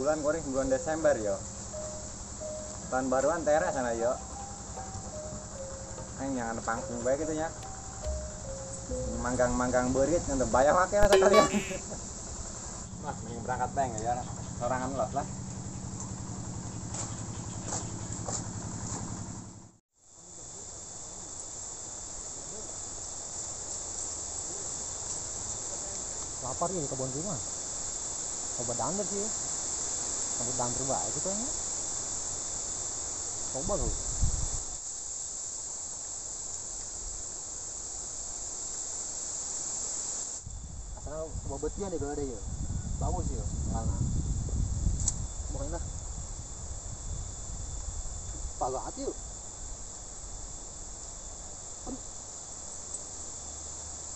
Bulan koreng bulan Desember yo. Tahun baruan teras sana yo. Aing jangan panggung baik gitu ya. Manggang-manggang berit yang bayar make lah sekalian. Wah, mending berangkat bang ya. Sorangan lot lah. Lapar ya di kebun rumah. Coba dandar sih. Coba dandar baik gitu ya. Coba tuh. Asalnya bobotnya deh kalau ada ya. Bagus ya. Karena bukan lah. Pagat yuk. Aduh.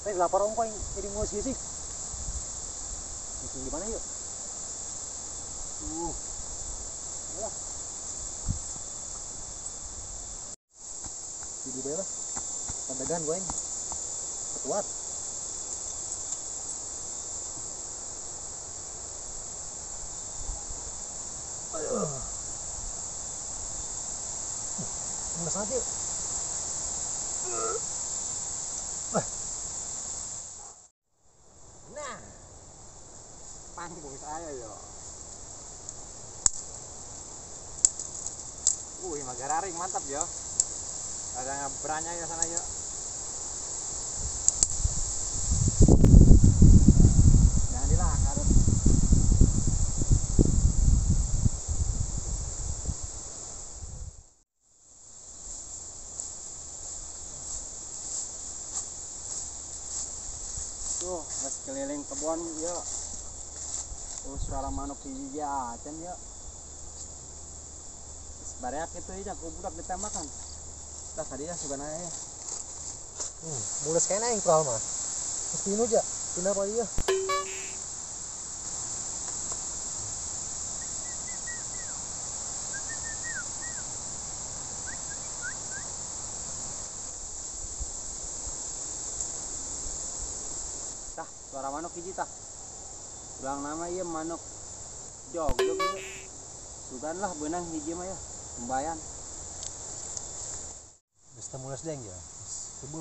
Eh lapar ongkong jadi ngurus sih. Di mana yuk? Ayolah. Jadi bae lah. Pandagan gue yang kuat. Aduh. Nggak sakit yuk. Nah, panggung saya yo. Magararing mantap yo. Ada beranya ya sana yo. Jangan dilakar. Tuh, mas keliling kebun yo. Tuh suara manuk hiji acan yo. Bareak itu aja ku budak ditembakan. Lah tadi ya sugan aya. Mules kena aing pral mah. Mesti nu ja, pindah pa ieu. Tah, suara manuk hiji tah. Ulang nama ieu manuk jog-jog ieu. Sugan lah beunang hiji mah ya. Lumayan. Geus teu mules deng ya. Subuh.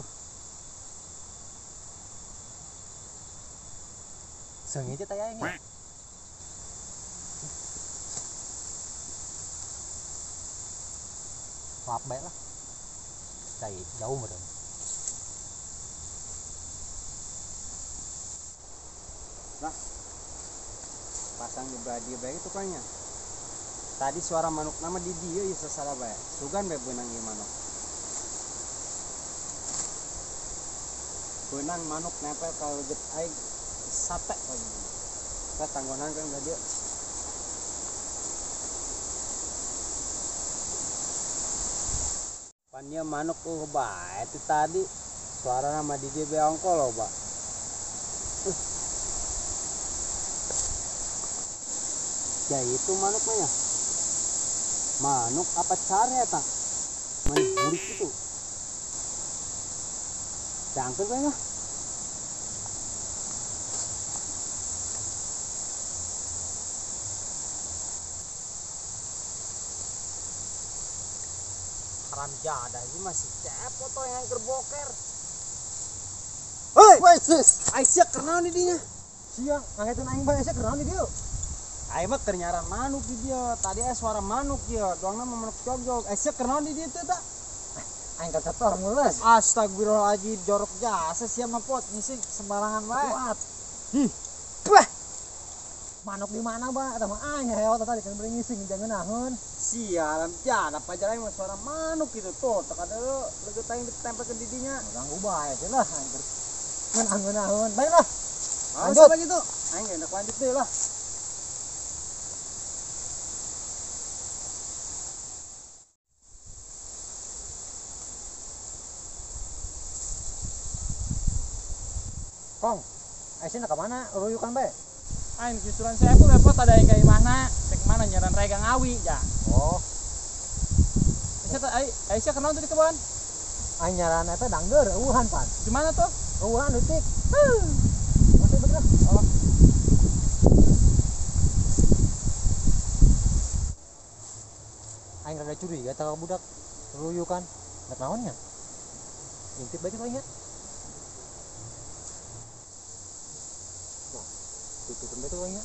Seungit teh taya ini. Maaf bae lah. Cai jauh meureun. Lah. Pasang di badi bae tukangnya. Tadi suara manuk nama di dia ya sesala bae. Sugan bae beunang ieu manuk. Beunang manuk nempel ka leget aing sate lagi. Kita tanggonan kan dia. Pan ieu manuk bae itu tadi suara nama di dia bae ongkol loba. Ya itu manuk mah ya. Manuk apa cara tak? Manuk burik itu. Cangkir kayaknya. Haram jadah ini masih cepot toh yang kerboker. Hei, wait sis. Aisyah kenal nih dia. Sia, ngangetin aing bae Aisyah kenal nih dia. Aing mah keur nyaran manuk di dia. Tadi suara manuk ya, doangna mah manuk jog-jog. Aisyah kenal di dia teh tak? Aing kacetor mules. Astagfirullahaladzim, jorok jasa sia mah pot ngisi sembarangan bae. Kuat. Ih. Bah. Manuk di mana, Ba? Eta mah aing hewat tadi kan beri ngising jangan naheun. Sialan jana pajar aing mah suara manuk gitu tuh. Teu kada leugeut aing ditempelkeun ke didinya. Ganggu bae sih lah aing keur ngeunah-ngeunaheun. Baiklah. Lanjut lagi tuh. Aing hendak lanjut deh lah. Kong, Aisyah nak kemana? Ruyukan bae. Aing susulan saya pun repot ada yang kayak mana? Cek mana nyaran rega ngawi ja. Oh. Aisyah kenal tuh di kebun? Aing nyaran eta dangdeur eueuhan pan. Di mana tuh? Eueuhan leutik. Masih bener. Oh. Aing rada curiga tah budak ruyukan. Rek naon nya? Intip bae kitu nya. Wah, tutupin bae tuh nya.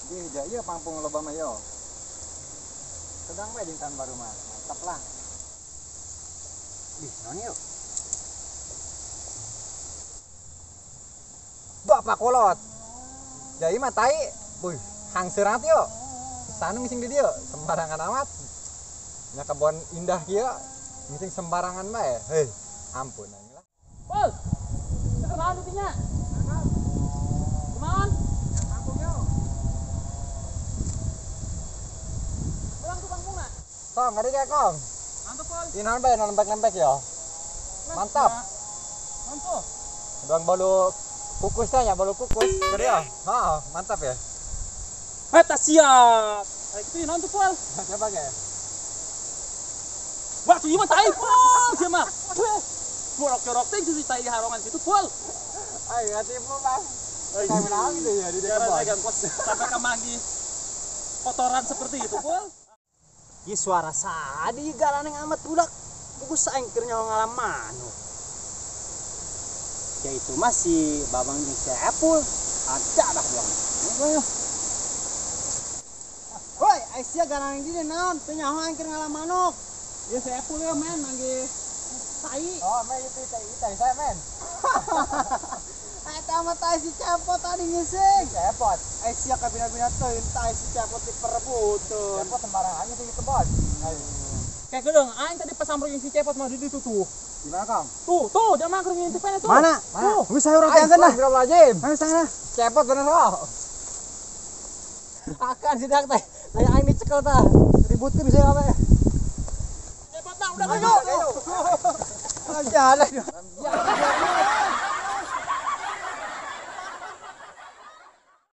Di ja ieu pangpung loba mah yo. Sedang bae jeung tahun baru mah. Mantap lah. Ih, naon ieu? Bapak kolot. Jadi mah tai. Buih, hangserat yo. Sanu ngising di dieu, sembarangan amat. Nya kebon indah kieu, ngising sembarangan bae. Hei, ampun aing lah. Pul. Kumaha dutinya? Kumaha? Kampung yo. Pulang tuh kampungna. Tong, ngari ka kong. Mantap, Pul. Ini naon bae lembek-lembek yo. Mantap. Mantap. Doang bolu kukus ya, bolu kukus. Ngeri ya. Heeh, mantap ya. Eta siap. Itu naon tuh, Pul? Siapa ge? Wah, cuy mah tai, Pul. Sia mah. Jorok-jorok teh si tai harongan situ, Pul. Ayo ngatipu, Bang. Kayak menawan gitu ya di kebon. Sampai kemanggi kotoran seperti itu, Pul. Ieu suara sadi garaneng amat budak. Pugus aing keur nyaho ngalam manuk. Ya itu mah si Babang jeung si Epul. Ada dah doang. Woi, aing sia garaneng di naon? Teu nyaho aing keur ngalam manuk. Ya si Epul ya men manggih tai. Oh, men itu tai tai saya men. Eta mah tai si Cepot tadi ngising. Cepot. Aing sia kabina-bina teuing tai si Cepot diperebuteun. Cepot sembarangan itu di kebon. Kayak gedeung aing tadi pas samperin si Cepot mah di ditu tuh. Gimana, Kang? Tuh, tuh, dia mah keur ngintip tuh. Mana? Mana? Geus saya urang teangan lah. Astagfirullahaladzim. Ayo sana. Cepot bener kok. Akan si dak teh. Teh aing dicekel tah. Ributkeun saya kabeh. Cepot nah udah kayu. Jalan. Ya.